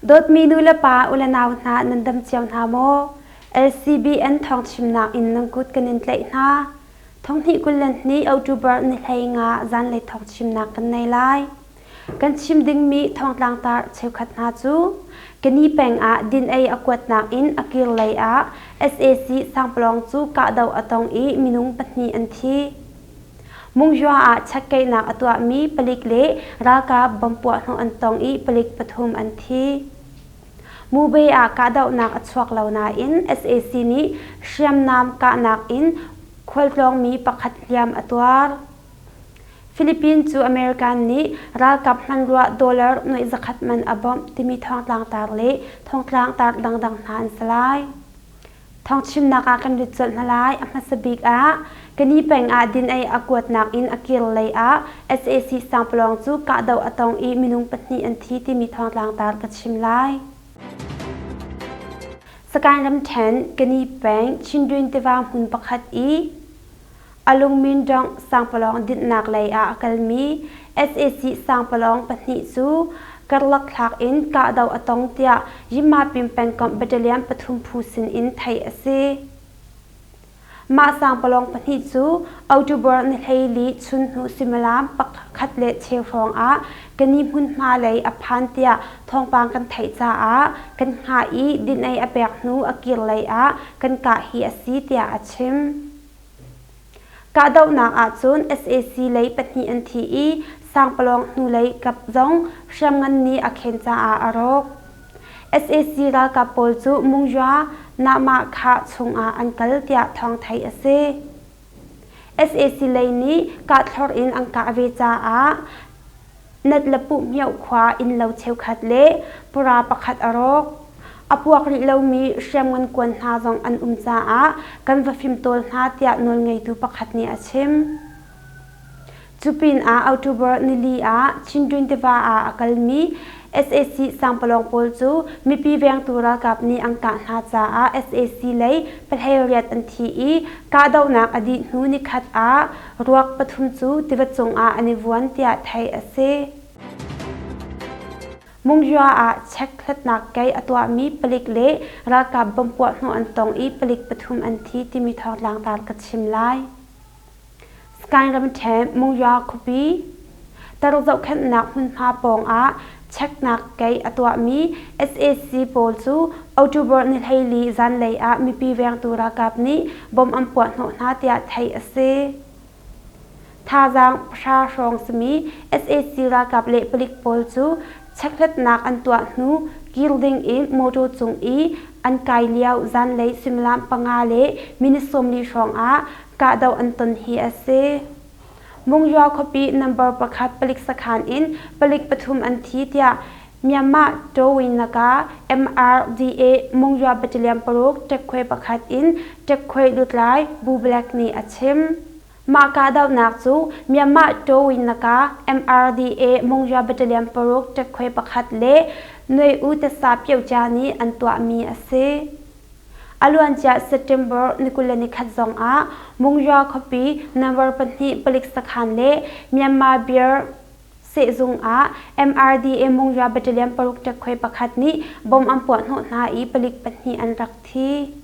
Dawtmi nu le pa u le nau hna nan dam cio hna maw? LCBN thawngchimnak in nan kut kan in tlaih hna. Thonghnih 22 October ni 15 zanlei thawngchimnak kan nei lai. Kan chim dingmi thawngtlangtar cheukhat hna cu Kani peng ah din ei a kuatnak in a kir lei ah sac sangpalawng cu kahdoh a tong i minung pahnih an thi. Mungyua ah chekkeihnak a tuahmi palik le ralkap bomb puahhnawh an tong i palik pathum an thi. Mube ah kahdohnak a chuak lo nain sac nih hriamnam kahnak in khualtlawngmi pakhat hliam a tuar. Philippines cu American nih ralkap hmanrua dollar nuaih zakhat man a bawmh timi thawngtlangtar le thawngtlangtar dangdang hna an si lai. Thawngchimnak ah kan lut colh hna lai. A hmasa bik ah Kani peng ah din ei a kuatnak in a kir lei ah sac sangpalawng cu kahdoh a tong i minung pahnih an thi timi thawngtlangtar ka chim lai. Sagaing ramṭhen Kani peng Chindwin tiva hmun pakhat i a lungmin dongh sangpalawng dinhnak lei ah a kalmi sac sangpalawng pahnih cu karlak thlak in kahdoh a tong tiah Yinmapin pengkomh battalion pathum phu sin in theih a si. Mah sangpalawng pahnih cu October ni 14 chunhnu suimilam pakhat le cheu hrawng ah Kani hmunhma lei a phan tiah thawngpang kan theih caah kan hngah i din-ei a pek hnu a kir lei ah kan kah hi a si tiah a chim. Kahdohnak ahcun sac lei pahnih an thi i sangpalawng hnulei kap zong hriamngan nih a khen caah a rawk. Sac ralkap pawl cu Mungyua Nahmahkhah chungah an kal tiah thawng theih a si. Sac lei nih kahthlor in an kah ve caah Nat le Puhmioh khua innlo cheukhat le pura pakhat a rawk. A puak rih lomi hriamngan kuan hna zong an um caah kan va fimtawl hna tiah nawlngeitu pakhat nih a chim. Cu pinah October nili ah Chindwin tiva ah a kalmi sac sangpalawng pawl cu mipi vengtu ralkap nih an kah hna caah sac lei pahleiriat an thi i kahdohnak a dih hnu nikhat ah ruak pathum cu tiva cungah an i vuan tiah theih a si. Mungyua ah check hlatnak kei a tuahmi palik le ralkap bomb puahhnawh an tong i palik pathum an thi timi thawngtlangtar ka chim lai. Sagaing ramṭhen Mungyua khuapi tar zohkhenhnak hmunhma pawngah checknak kei a tuahmi sac pawl cu October ni 14 zanlei ah mipi vengtu ralkap nih bomb an puahhnawh hna tiah theih a si. Thazaang pahra hrawng simi sac ralkap le palik pawl cu checkhlatnak an tuah hnu kir ding in motor cung i an kai lio zanlei suimilam panga le minute 40 hrawng ah kahdoh an ton hi a si. Mungyua khuapi number pakhat palik sakhan in palik pathum an thi tiah Myanmar Tawinaka MRDA Mungyua Battalion paruk ṭekkhue pakhat in ṭekkhue lutlai Bu Black nih a chim. Mah kahdohnak cu Myanmar Tawinaka MRDA Mungyua Battalion paruk ṭekkhue pakhat le Nui U Tasa Pyocha nih an tuahmi a si. A luancia September ni 21 zong ah Mungyua khuapi number pahnih palik sakhan le Myanmar Beer Sehzung ah MRDA Mungyua Battalion paruk ṭekkhoi pakhat nih bomb an puahhnawh hna i palik pahnih an rak thi.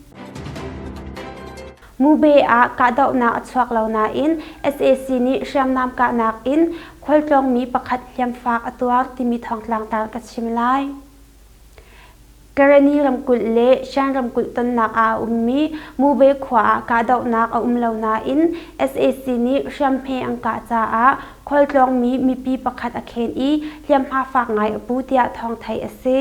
Mube ah kahdohnak a chuak lo nain sac nih hriamnam kahnak in khualtlawngmi pakhat hliamfak a tuar timi thawngtlangtar ka chim lai. Karenni ramkulh le Shan ramkulh tonnak ah a ummi Mube khua ah kahdohnak a um lo nain sac nih hriamhme an kah caah khualtlawngmi mipi pakhat a khen i hliamhma fak ngai a pu tiah thawng theih a si.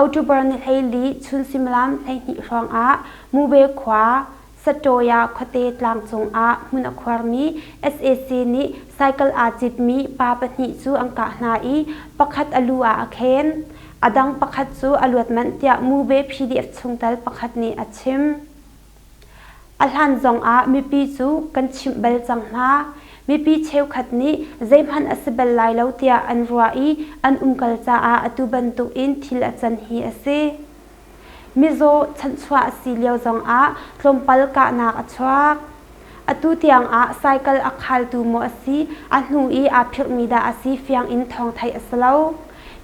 October ni 14 chun suimilam 12 hrawng ah Mube khua Satoya khuate tlang cungah hmun a khuarmi sac nih cycle aa citmi pa pahnih cu an kah hna i pakhat a lu ah a khen. A dang pakhat cu a luat manh tiah Mube PDF chungtel pakhat nih a chim. A hlan zongah mipi cu kan chimh bal cang hna. Mipi cheukhat nih zeihmanh a si bal lai lo tiah an ruah i an umkal caah atu bantukin thil a can hi a si. Mizaw chanhchuah a si lio zongah tlawmpal kahnak a chuak. Atu tiangah cycle a khaltu maw a si, a hnu i aa phirhmi dah a si fiang in thawng theih a si lo.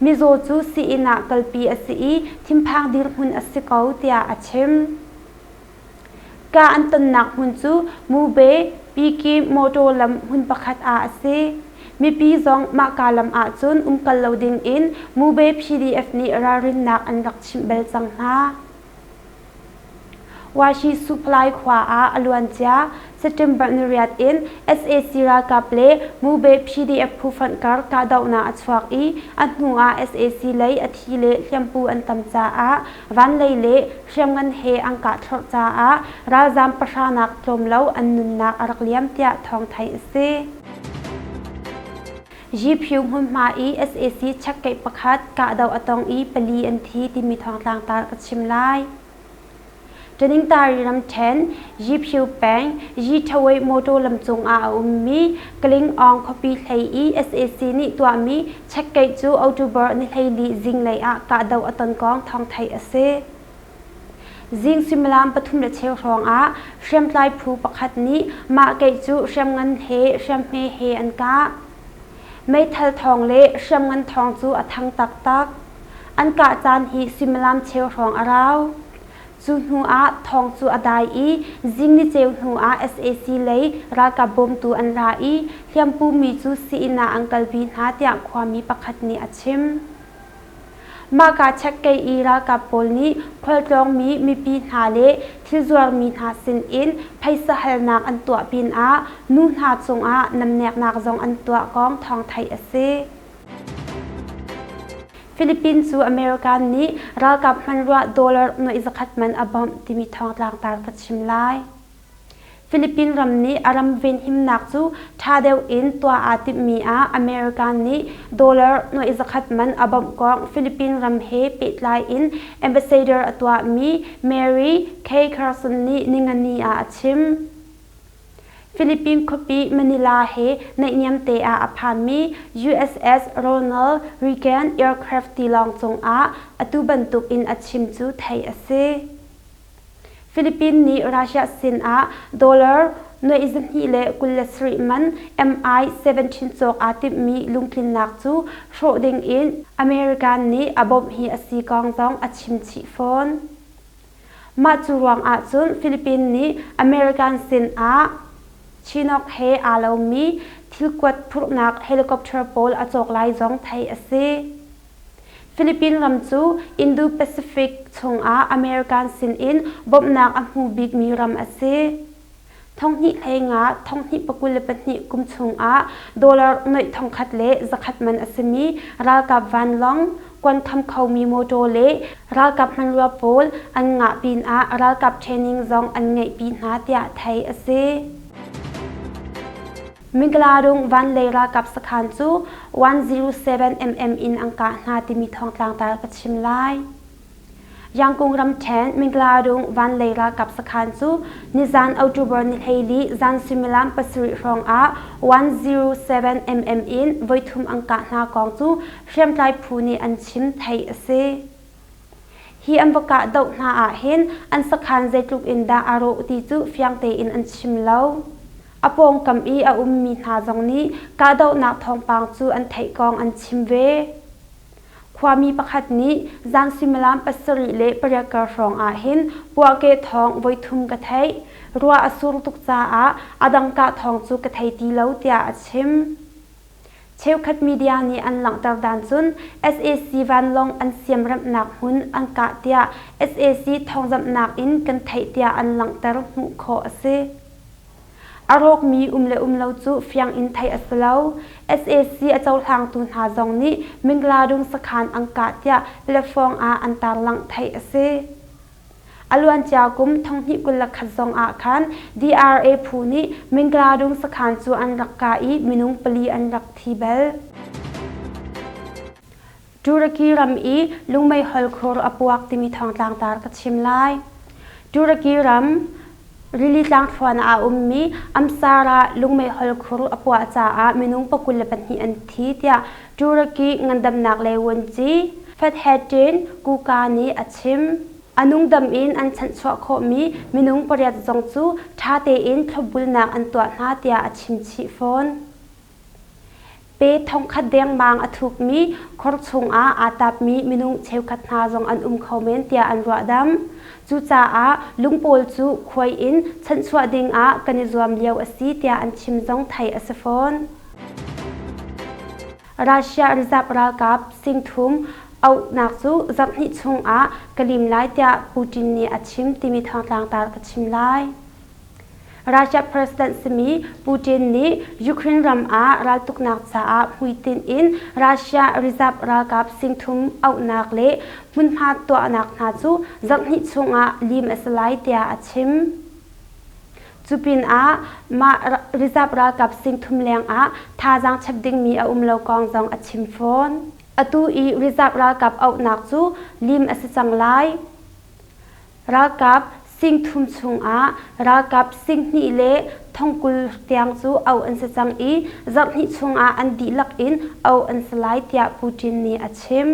Mizaw cu sii-inn ah kalpi a si i thinphang dirhmun a si ko, tiah a chim. Kah an tonnak hmun cu Mube Pikim motor lam hmun pakhat ah a si. Mipi zong mahka lam ahcun umkal lo ding in Mube PDF nih ralrinnak an rak chimh bal cang hna. Washi Supply khua ah a luancia September niriat in sac ralkap le Mube PDF phufonh kar kahdohnak a chuak i a hnu ah sac lei a thi le hliampu an tam caah vanlei le hriamngan he an kah thlorh caah ralzaam pahra nak tlawm lo an nunnak a rak liam tiah thawng theih a si. Gphu hmunhma i sac chekkeih pakhat kahdoh a tong i pali an thi timi thawngtlang tar ka chim lai. Taningtari ramṭhen Gphu peng Yithawei motor lam cungah a ummi Kalingawng khuapi hlei i sac nih tuahmi chekkeih cu October ni 14 zinglei ah kahdoh a ton kong thawng theih a si. Zing suimilam pathum le cheu hrawngah hriamtlai phu pakhat nih mah keih cu hriamngan he hriamhme he an kah. Meithal thawng le hriamngan thawng cu a thang taktak. An kah caan hi suimilam cheu hrawng a rau. Cu hnu ah thawng cu a dai i zing niceu hnu ah sac lei ralkap bawmtu an ra i hliampu mi cu sii-inn ah an kalpi hna tiah khuami pakhat nih a chim. Mahka chekkei i ralkap pawl nih khualtlawngmi mipi hna le thil zuarmi hna sinin phaisa halnak an tuah pinah nu hna cungah namneknak zong an tuah kong thawng theih a si. Philippines cu American nih ralkap hmanrua dollar nuai zakhat man a bawmh timi thawngtlang tar ka chim lai. Philippines ram nih a ram venhimnak cu ṭha deuh in tuah aa timhmi ah America nih dollar nuai zakhat man a bawmh kong Philippines ram he pehtlai in ambassador a tuahmi Mary Kay Carson nih ningani ah a chim. Philippines khuapi Manila he naihniam te ah a phanmi USS Ronald Reagan aircraft tilawng cungah atu bantuk in a chim cu theih a si. Philippines nih Russia sinah dollar nuai 227 man Mi-17 cawk aa timhmi lungtlinnak cu hrawh dingin American nih a bawmh hi a si kong zong a chim chih fawn. Mah cu ruangah cun Philippines nih American sinah Chinook he aa lomi thilkuat phurhnak helicopter pawl a cawk lai zong theih a si. Philippines ram cu Indo-Pacific chungah American sinin bawmhnak a hmu bikmi ram a si. Thonghnih hlei nga thonghnih 22 kum chungah dollar nuaih thongkhat le zakhat man a simi ralkap vanlawng, kuankham khomi mawṭaw le ralkap hmanrua pawl an ngah pinah ralkap training zong an ngeihpi hna tiah theih a si. Mingkalarung vanlei ralkap sakhan cu 107 mm in an kah hna timi thawngtlang tar ka chim lai. Yangkung ramṭhen Mingkalarung vanlei ralkap sakhan cu nizan October ni 14 zan suimilam 7 hrawng ah 107 mm in voithum an kah hna kong cu hriamtlai phu nih an chim theih a si. Hi an va kahdoh hna ahhin an sakhan zeitluk in dah a rawh ti cu fiang tein an chim lo. A pawngkam i a ummi hna zong nih kahdohnak thawngpang cu an theih kong an chim ve. Khuami pakhat nih zan suimilam 7 le 8 kar hrawng ahhin puahkeh thawng voithum ka theih. Ruah a sur tuk caah a dang kah thawng cu ka thei ti lo tiah a chim. Cheukhat media nih an langhter dan cun sac vanlawng an siamremhnak hmun an kah tiah sac thawngzamhnak in kan theih tiah an langhter hmuh khawh a si. A rawkmi um le um lo cu fiang in theih a si lo. Sac a cohlangtu hna zong nih Mingladung sakhan an kah tiah platform ah an tarlangh theih a si. A luancia kum 2021 zong ah khan DRA phu nih Mingladung sakhan cu an rak kah i minung pali an rak thi bal. Turkey ram i lungmeihol khur a puak timi thawngtlang tar ka chim lai. Turkey ram rili tlangthluan ah a ummi Amsara lungmeihol khur a puah caah minung 22 an thi tiah Turkey ngandamnak lei vuanci Fethettin Kuka nih a chim. A nungdam in an chanhchuah khawhmi minung pariat zong cu ṭha tein thlopbulnak an tuah hna tiah a chim chih fawn. Pe thongkhat dengmang a thukmi khor chungah aa tapmi minung cheukhat hna zong an um kho men tiah an ruahdamh. Cucaah lung pawl cu khuai in chanhchuah dingah kan i zuam lio a si tiah an chim zong theih a si fawn. Russia rizap ralkap singthum auhnak cu zarhhnih chungah ka lim lai tiah Putin nih a chim timi thawngtlang tar ka chim lai. Russia President simi Putin nih Ukraine ram ah raltuknak caah hmuitinh in Russia reserve ralkap singthum auhnak le hmunhma tuahnak hna cu zarhhnih chungah lim a si lai tiah a chim. Cu pinah mah reserve ralkap singthum lengah thazaang chap dingmi a um lo kong zong a chim fawn. Atu i reserve ralkap auhnak cu lim a si cang lai. Ralkap singthum chungah ralkap singhnih le thongkul tiang cu auh an si cang i zarhhnih chungah an dihlak in auh an si lai tiah Putin nih a chim.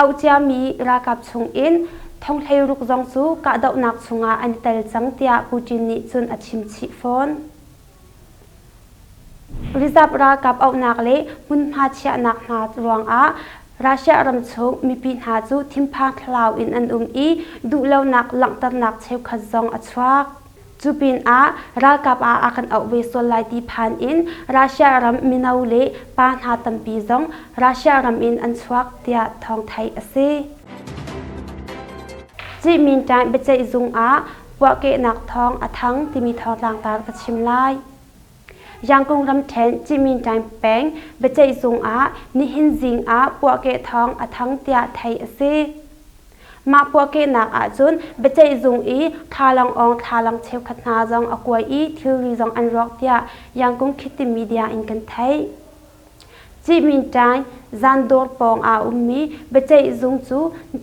Auh ciami ralkap chungin thonghleiruk zong cu kahdohnak chungah an i tel cang tiah Putin nih cun a chim chih fawn. Reserve ralkap auhnak le hmunhma chiahnak hna ruangah Russia ramchung mipi hna cu thinphang thlalau in an um i duhlonak langhternak cheukhat zong a chuak. Cu pinah ralkap ah a kan auh ve sual lai ti phan in Russia ram mino le pa hna tampi zong Russia ram in an chuak tiah thawng theih a si. Cihmin Time biaceih zung ah puahkehnak thawng a thang timi thawngtlang tar ka chim lai. Yangon ramṭhen Cihminṭaing peng biaceihzung ah nihin zing ah puahkeh thawng a thang tiah theih a si. Mah puahkehnak ahcun biaceihzung i thlalangawng thlalang cheukhat hna zong a kuai i thilri zong an rawk tiah Yangon Khit Media in kan theih. Cihminṭaing Zandawr pawng ah a ummi biaceihzung cu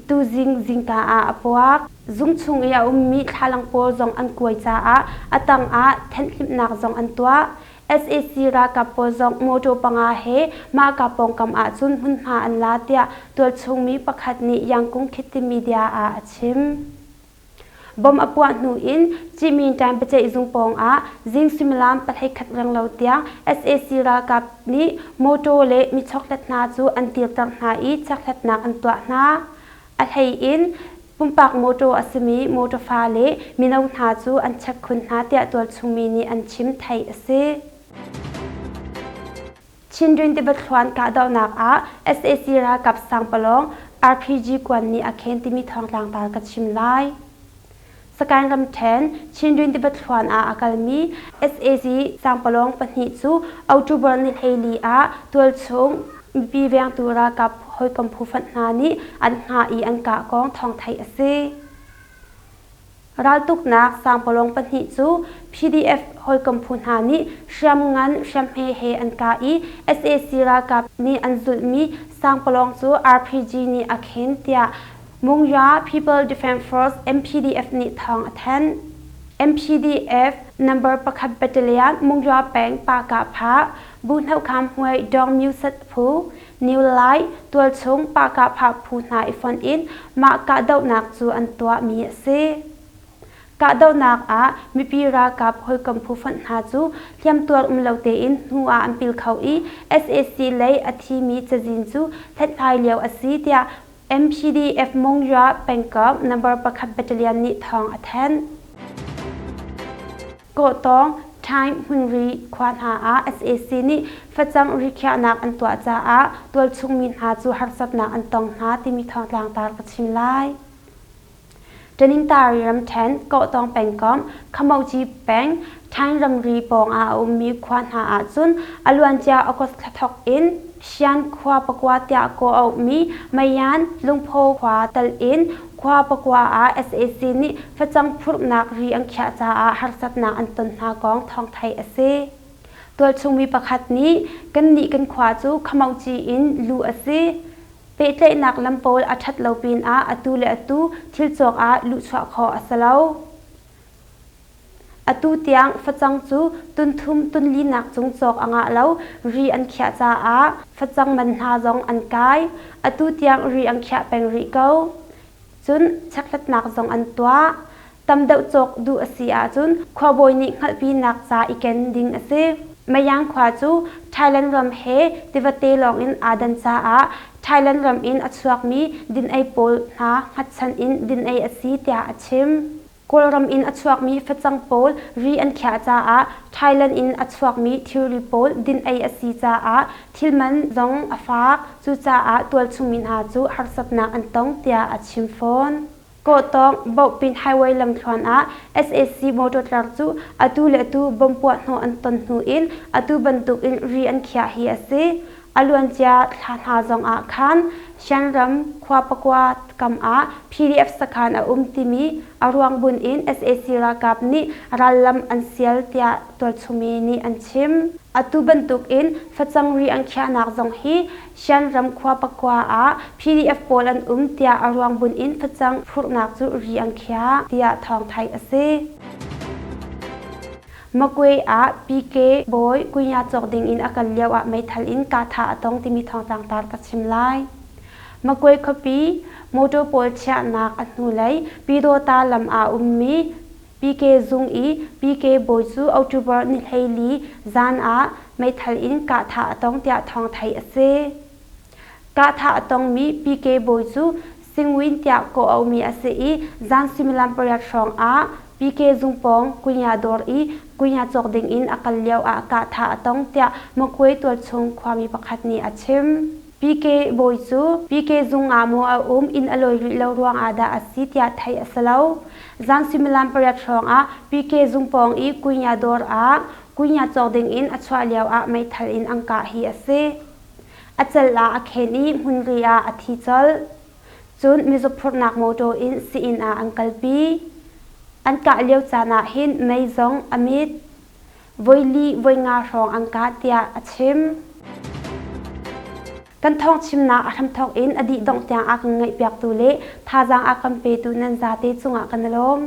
tuzing zingka ah a puak. Zung chung i a ummi thlalang pawl zong an kuai caah a tangah thenhhlimhnak zong an tuah. Sac ralkap pawl zong mawṭaw panga he mahka pawngkam ahcun hmunhma an la tiah tualchung mi pakhat nih Yangkung Khit Media ah a chim. Bomb a puah hnu in Cihminṭain biaceihzung pawngah zing suimilam pahleikhat renglo tiang sac ralkap nih mawṭaw le mi chawkhlet hna cu an dirter hna i chekhlatnak an tuah hna. A hlei in pumpak mawṭaw a simi mawṭaw fa le mino hna cu an chek khun hna tiah tualchung mi nih an chim theih a si. Chindwin tiva thluan kahdohnak ah sac ralkap sangpalawng RPG kuan nih a khen timi thawngtlang tar ka chim lai. Sagaing ramṭhen Chindwin tiva thluan ah a kalmi sac sangpalawng pahnih cu October ni 14 ah tualchung mipi vengtu ralkap hawikom phu fonh hna nih an hngah i an kah kong thawng theih a si. Raltuknak sangpalawng pahnih cu PDF hawikom phu hna nih hriamngan hriamhme he an kah i sac ralkap nih an zulhmi sangpalawng cu RPG nih a khen tiah Mungya People Defence Force MPDF nih thawng a thanh. MPDF number pakhat battalion Mungya peng Pah-Kah-Phah Bu Hnohkham Hmuai Dawng Myusat phu New Lai tualchung pah-kah-phah phu hna i fonh in mah kahdohnak cu an tuahmi a si. Kahdohnak ah mipi ralkap hawikom phu fonh hna cu hliamtuar um lo tein hnu ah an pil kho i sac lei a thimi cazin cu hlathlai lio a si tiah MPDF Monywa pengkomh number pakhat battalion nih thawng a thanh. Kawhtawng, Time hmunri khua hna ah sac nih facang rikhiahnak an tuah caah tualchungmi hna cu harsatnak an tong hna timi thawngtlang tar ka chim lai. Tanintari ramṭhen, Kawhtawng pengkomh, Khamoci peng, Thaing ramri pawng ah a ummi khua hna ahcun a luancia August thla thawk in Sian khua pakua tiah kawh auhmi Mayan Lungphaw khua tal in Khua pakua ah sac nih facang phurhnak ri an khiah caah harsatnak an ton hna kong thawng theih a si. Tualchung mi pakhat nih kannih kan khua cu Khamauci in luh a si. Pehtlaihnak lam pawl a ṭhat lo pinah atu le atu thil cawk ah luhchuah khawh a si lo. Atu tiang facang cu tunthum tunlinak cung cawk a ngah lo, ri an khiah caah facang man hna zong an kai. Atu tiang ri an khiah peng rih ko. Cun chekhlatnak zong an tuah. Tam deuh cawk duh a si ahcun khuabawi nih hngalhpinak ca i ken ding a si. Mayang khua cu Thailand ram he tivate lawng in aa dan caah Thailand ram in a chuakmi din-ei pawl hna hngatchan in din-ei a si tiah a chim. Kawlram in a chuakmi facang pawl ri an khiah caah Thailand in a chuakmi thilri pawl din-ei a si caah thilman zong a faak. Cucaah tualchungmi hna cu harsatnak an tong tiah a chim fawn. Kawhtawng Bohpin Highway lamthluan ah sac motor tlar cu atu le atu bomb puah hnawh an ton hnu in atu bantuk in ri an khiah hi a si. A luancia thla hna zong ah khan Shan ram khua pakua kam ah PDF sakhan a um timi a ruang bunh in sac ralkap nih rallam an sial tiah tualchungmi nih an chim. Atu bantuk in facang ri an khiahnak zong hi Shan ram khua pakua ah PDF pawl an um tiah a ruang bunh in facang phurhnak cu ri an khiah tiah thawng theih a si. Magwe ah PK bawi kunya cawk ding in a kal lio ah meithal in kahthah a tong timi thawngtlang tar ka chim lai. Magwe khuapi motor pawl chiahnak a hnulei Pyidawta lam ah ummi PK zung i PK bawi cu October ni 14 zan ah meithal in kahthah a tong tiah thawng theih a si. Kahthah a tongmi PK bawi cu Singwin tiah kawh auhmi a si i zan suimilam pariat hrawng ah PK zung pawng Kunya dawr i kunya cawk ding in a kal lio ah kahthah a tong tiah Makwe tualchung khuami pakhat nih a chim. PK bawi cu PK zung ah maw a um inn a lawi rih lo ruang ah dah a si tiah theih a si lo. Zan suimilam pariat hrawng ah PK zung pawng i kunya dawr ah kunya cawk ding in a chuah lio ah meithal in an kah hi a si. A cal ah a khen i hmunri ah a thi colh. Cun mizaw phurhnak mawṭaw in sii-inn ah an kalpi. An kah lio caan ah hin mei zong a mit. Voili voinga hrawng an kah tiah a chim. Kan thawng chimnak a hramthawk in a dih dongh tiang a kan ngaihpiaktu le thazaang a kan petu nan zate cungah kan i lawm.